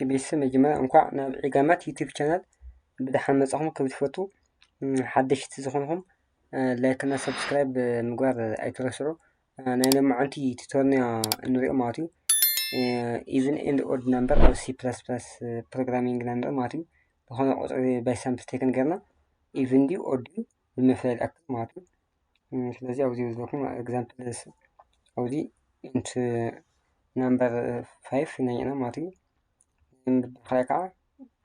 ቤተሰብ መጀመርያ እንኳዕ ናብ ዒጋማት ዩቲዩብ ቻናል ብደሓን መጻኹም ክብል ትፈቱ። ሓደሽቲ ዝኾንኹም ላይክ እና ሰብስክራይብ ምግባር ኣይትረስዑ። ናይ ሎማዓንቲ ቱቶርና እንሪኦ ማለት እዩ። ኢቭን ኤንድ ኦድ ነምበር ኣብ ሲ ፕላስ ፕላስ ፕሮግራሚንግ ነምበር ማለት እዩ። ዝኾነ ቁፅሪ ባይ ሳምፕል ቴክን ገርና ኢቭን ድዩ ኦድ ድዩ ብምፍላይ ኣክል ማለት እዩ። ስለዚ ኣብዚ ዘለኩም ኤግዛምፕል ኣብዚ ኢንት ነምበር ፋይቭ ኢና ማለት እዩ። ብድሕራይ ከዓ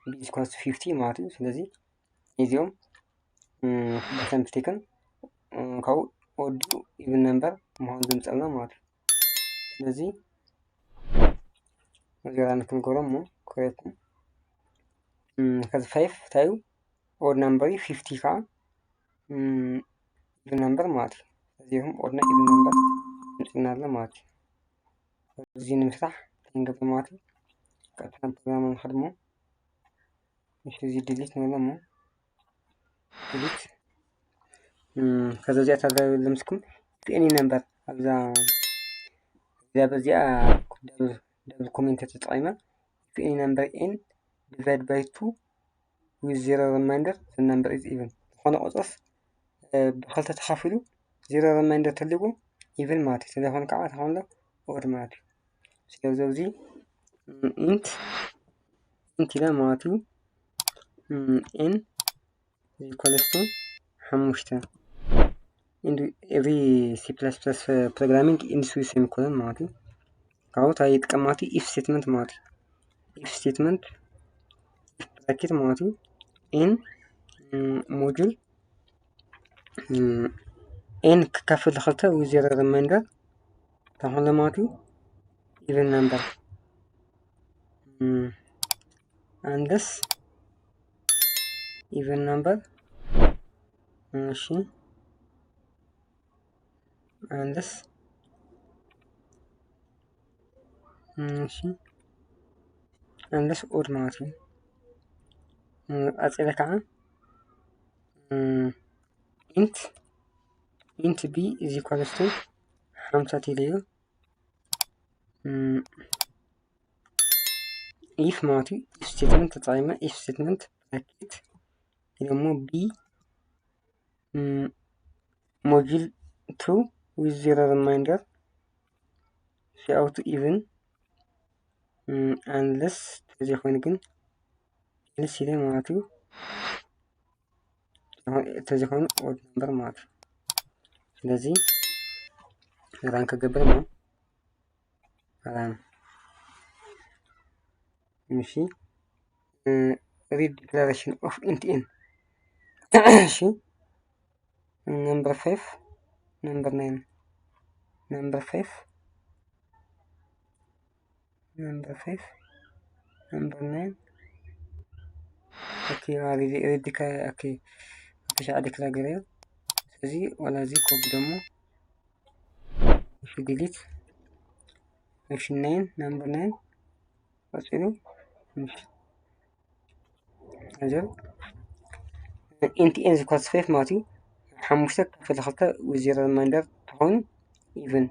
ቢ ኢኳልስ ፊፍቲ ማለት እዩ። ስለዚ እዚኦም ባይ ሳምፕል ቴክን ካብኡ ኦድ ድዩ ኢቭን ነምበር ምዃኑ ዘምፀልና ማለት እዩ። ስለዚ እዚራ ክንገብሮም እሞ ክሬት ከዚ ፋይቭ እንታይ እዩ ኦድ ነምበር እዩ። ፊፍቲ ከዓ ኢቭን ነምበር ማለት እዩ። እዚኹም ኦድና ኢቭን ነምበር ምፅና ኣሎ ማለት እዩ። እዚ ንምስራሕ እንታይ ንገብር ማለት እዩ። ቀጥታ ፕሮግራም ንኸድሞ እሺ እዚ ዲሊት ንብሎ እሞ ዲሊት ከዚ እዚኣ ታዛ ልምስኩም ኤኒ ነምበር ኣብዛ እዚኣ በዚኣ ደብል ኮሜንት ተጠቂመ ኤኒ ነምበር ኤን ዲቫይድ ባይ ቱ with zero remainder the number is even ዝኾነ ቁፅርስ ብክልተ ተካፊሉ ዜሮ ሪማይንደር ተልዎ ኢቭን ማለት እዩ። ስለዝኾነ ከዓ ተኾንሎ ኦድ ማለት እዩ። ስለዚ ኣብዚ ኢንት ኢንት ኢለ ማለት እዩ ኤን ኢኳልስ ቱ ሓሙሽተ every C plus plus programming ends with semicolon ማለት እዩ። ካብኡ እንታይ ይጥቀም ማለት እዩ ኢፍ ስቴትመንት ማለት እዩ። ኢፍ ስቴትመንት ኢፍ ብራኬት ማለት እዩ። ኤን ሞጁል ኤን ክካፈል ክልተ with zero remainder ተኾንሎ ማለት እዩ ኢቨን ነምበር and this even number እሺ and this እሺ and this odd ማለት እዩ። ቀፂለ ከዓ ኢንት ኢንት ቢ ኢዝ ኢኳልስ ቱ ሓምሳ ኢለዮ ኢፍ ማለት እዩ። ኢፍ ስቴትመንት ተጠቂመ ኢፍ ስቴትመንት ብራኬት ኢለሞ ቢ ሞጁል ቱ with zero remainder out even unless ተዘይኮይኑ ግን ኤልስ ኢለ ማለት እዩ። ተዘይኮይኑ ኦድ ነምበር ማለት እዩ። ስለዚ ራን ክገብር ነው። ራን እሺ read declaration of int n እሺ number five number nine number five number five number nine okay read okay okay ሻዕ ዲክላ ገረዮ ስለዚ ወላ እዚ ኮድ ደግሞ እሺ ዲሊት እሺ ናይን number nine ቀፂሉ እሺ int n equals five ማለት እዩ። ሓሙሽተ ክፍል ክልተ with zero remainder ተኾይኑ even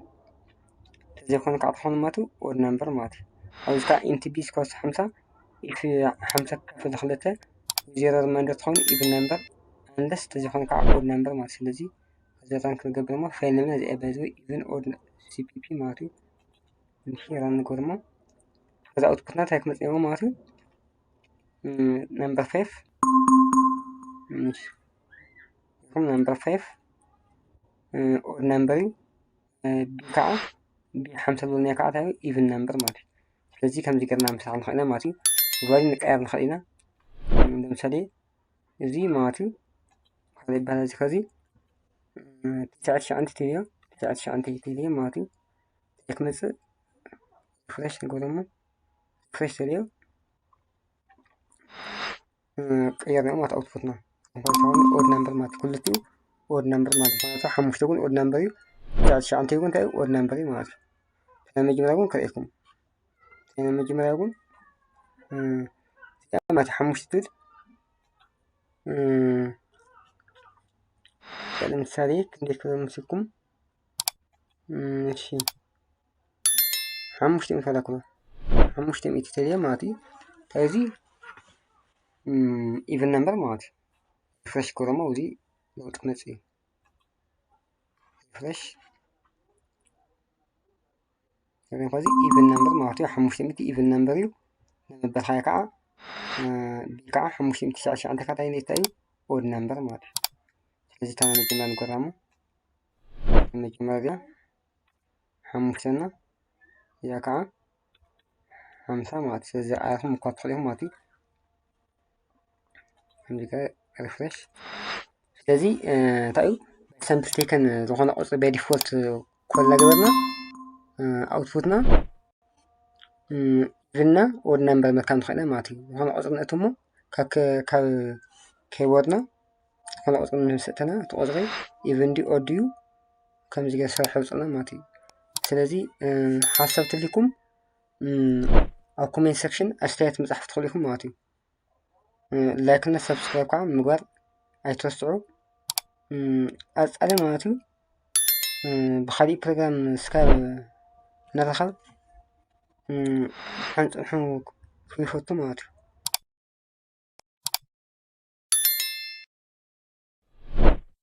ተዘይኮነ ከዓ ተኾይኑ ማለት እዩ odd number ማለት እዩ። ኣብዚ ከዓ int b equals ሓምሳ if ሓምሳ ክፍል ክልተ with zero remainder ተኾይኑ even number unless ተዘይኮነ ከዓ odd number ማለት ስለዚ እዚ ራን ክንገብር ሞ ፋይል ነምና እዚኣ ባይዘ even odd cpp ማለት እዩ። እሺ ራን ንገብር ሞ ከዛ ኣውትፑትና እንታይ ክመፅእዎ ማለት እዩ number five ይኹም number five odd number እዩ። ቢ ከዓ ቢ ሓምሳ ዘለናዮ ከዓ እንታይ even number ማለት እዩ። ስለዚ ከምዚ ገርና ምስራሕ ንኽእል ኢና ማለት እዩ። ቫልዩ ንቀየር ንኽእል ኢና። ለምሳሌ እዚ ማለት እዩ ካልእ ይበሃል እዚ ከዚ ትሽዓተ ትሽዓተ ኢትዮ ትሽዓተ ትሽዓተ ኢትዮ ማለት እዩ። ክመፅእ ፍሬሽ ንገብሮ ሞ ፍሬሽ ተልዮ ቀየርናዮ ማለት ኣውትፑትና ኦድ ነምበር ማለት ክልቲኡ ኦድ ነምበር ማለት ምክንያቱ ሓሙሽተ እውን ኦድ ነምበር እዩ። ትሽዓተ ትሽዓተ እውን እንታይ ኦድ ነምበር እዩ ማለት እዩ። ናይ መጀመርያ እውን ክርእየኩም ናይ መጀመርያ እውን ማለት ሓሙሽተ ትብል ለምሳሌ ክንደይ ክብል ምስልኩም እሺ ሓሙሽተ ሚእቲ ፈለኩ ሓሙሽተ ሚእቲ ተልየ ማለት እዩ። እዚ even number ማለት እዩ። ሪፍሬሽ ክገብሮ እዚ ለውጢ ክመፅእ እዩ። ሪፍሬሽ እዚ even number ማለት እዩ። ሓሙሽተ ሚእቲ even number እዩ። ነመበልካዮ ከዓ ቢ ከዓ ሓሙሽተ ሚእቲ ትሽዓን ትሽዓተን ካታይ እንታይ እዩ? Odd number ማለት እዩ። ስለዚ እታ ናይ መጀመርያ ንገራ እሞ መጀመርያ ሓሙሽተ እና እዚኣ ከዓ ሓምሳ ማለት እዩ። ስለዚ ኣርኹም እኳ ትኽእሉ ኢኹም ማለት እዩ። ከምዚ ገ ሪፍሬሽ ስለዚ እንታይ እዩ ሳምፕል ቴከን ዝኾነ ቁፅሪ by default ኮላ ገበርና ኣውትፑትና even እና odd number መትካም ትኽእለ ማለት እዩ። ዝኾነ ቁፅሪ ንእቱ እሞ ካብ ከይቦርድና ዝኾነ ቁፅሪ ንሰጥተና እቲ ቁፅሪ even ድዩ odd ድዩ ከምዚ ገ ሰርሑ ውፅና ማለት እዩ። ስለዚ ሓሳብ ትልኩም ኣብ comment section ኣስተያየት ምፅሓፍ ትኽእሉ ኢኹም ማለት እዩ። ላይክ እና ሰብስክራይብ ከዓ ምግባር ኣይትረስዑ። ኣፃሊ ማለት እዩ። ብካሊእ ፕሮግራም እስካብ ንራኸብ ሓንፅንሑ ክይፈቱ ማለት እዩ።